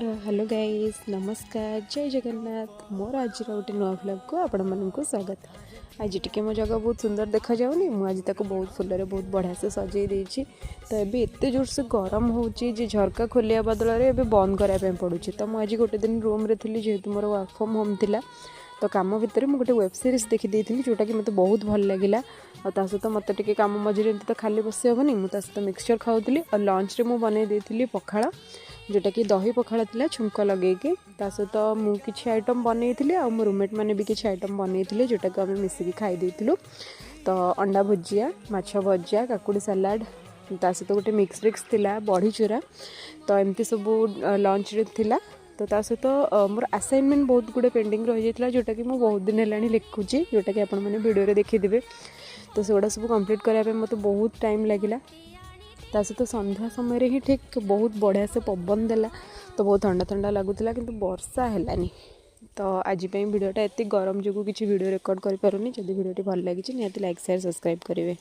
Hello guys, ନମସ୍କାର, ଜୟ ଜଗନ୍ନାଥ। ମୋର ଆଜିର ଗୋଟେ ନୂଆ ଭ୍ଲଗ୍କୁ ଆପଣମାନଙ୍କୁ ସ୍ୱାଗତ। ଆଜି ଟିକେ ମୋ ଜାଗା ବହୁତ ସୁନ୍ଦର ଦେଖାଯାଉନି? ମୁଁ ଆଜି ତାକୁ ବହୁତ ଫୁଲରେ ବହୁତ ବଢ଼ିଆ ସେ ସଜେଇ ଦେଇଛି। ତ ଏବେ ଏତେ ଜୋରସେ ଗରମ ହେଉଛି ଯେ ଝରକା ଖୋଲିବା ବଦଳରେ ଏବେ ବନ୍ଦ କରିବା ପାଇଁ ପଡ଼ୁଛି। ତ ମୁଁ ଆଜି ଗୋଟେ ଦିନ ରୁମ୍ରେ ଥିଲି, ଯେହେତୁ ମୋର ୱାର୍କ ଫ୍ରମ୍ ହୋମ୍ ଥିଲା। ତ କାମ ଭିତରେ ମୁଁ ଗୋଟେ ୱେବ୍ ସିରିଜ୍ ଦେଖିଦେଇଥିଲି, ଯେଉଁଟାକି ମୋତେ ବହୁତ ଭଲ ଲାଗିଲା। ଆଉ ତା ସହିତ ମୋତେ ଟିକେ କାମ ମଝିରେ ଏମିତି ତ ଖାଲି ବସି ହେବନି, ମୁଁ ତା ସହିତ ମିକ୍ସଚର୍ ଖାଉଥିଲି। ଆଉ ଲଞ୍ଚରେ ମୁଁ ବନେଇ ଦେଇଥିଲି ପଖାଳ, ଯେଉଁଟାକି ଦହି ପଖାଳ ଥିଲା ଛୁଙ୍କ ଲଗେଇକି। ତା ସହିତ ମୁଁ କିଛି ଆଇଟମ୍ ବନେଇଥିଲି ଆଉ ମୋ ରୁମମେଟ୍ ମାନେ ବି କିଛି ଆଇଟମ୍ ବନେଇଥିଲେ, ଯେଉଁଟାକୁ ଆମେ ମିଶିକି ଖାଇ ଦେଇଥିଲୁ। ତ ଅଣ୍ଡା ଭୁଜିଆ, ମାଛ ଭଜା, କାକୁଡ଼ି ସାଲାଡ଼, ତା ସହିତ ଗୋଟେ ମିକ୍ସ ରିକ୍ସ ଥିଲା, ବଢ଼ି ଚୁରା, ତ ଏମିତି ସବୁ ଲଞ୍ଚରେ ଥିଲା। ତ ତା ସହିତ ମୋର ଆସାଇନମେଣ୍ଟ ବହୁତ ଗୁଡ଼ିଏ ପେଣ୍ଡିଙ୍ଗ ରହିଯାଇଥିଲା, ଯେଉଁଟାକି ମୁଁ ବହୁତ ଦିନ ହେଲାଣି ଲେଖୁଛି, ଯେଉଁଟାକି ଆପଣମାନେ ଭିଡ଼ିଓରେ ଦେଖିଥିବେ। ତ ସେଗୁଡ଼ା ସବୁ କମ୍ପ୍ଲିଟ୍ କରିବା ପାଇଁ ମୋତେ ବହୁତ ଟାଇମ୍ ଲାଗିଲା। ତା ସହିତ ସନ୍ଧ୍ୟା ସମୟରେ ହିଁ ଠିକ୍ ବହୁତ ବଢ଼ିଆ ସେ ପବନ ଦେଲା, ତ ବହୁତ ଥଣ୍ଡା ଥଣ୍ଡା ଲାଗୁଥିଲା, କିନ୍ତୁ ବର୍ଷା ହେଲାନି। ତ ଆଜି ପାଇଁ ଭିଡ଼ିଓଟା ଏତିକି। ଗରମ ଯୋଗୁଁ କିଛି ଭିଡ଼ିଓ ରେକର୍ଡ଼ କରିପାରୁନି। ଯଦି ଭିଡ଼ିଓଟି ଭଲ ଲାଗିଛି, ନିହାତି ଲାଇକ୍, ସେୟାର, ସବସ୍କ୍ରାଇବ୍ କରିବେ।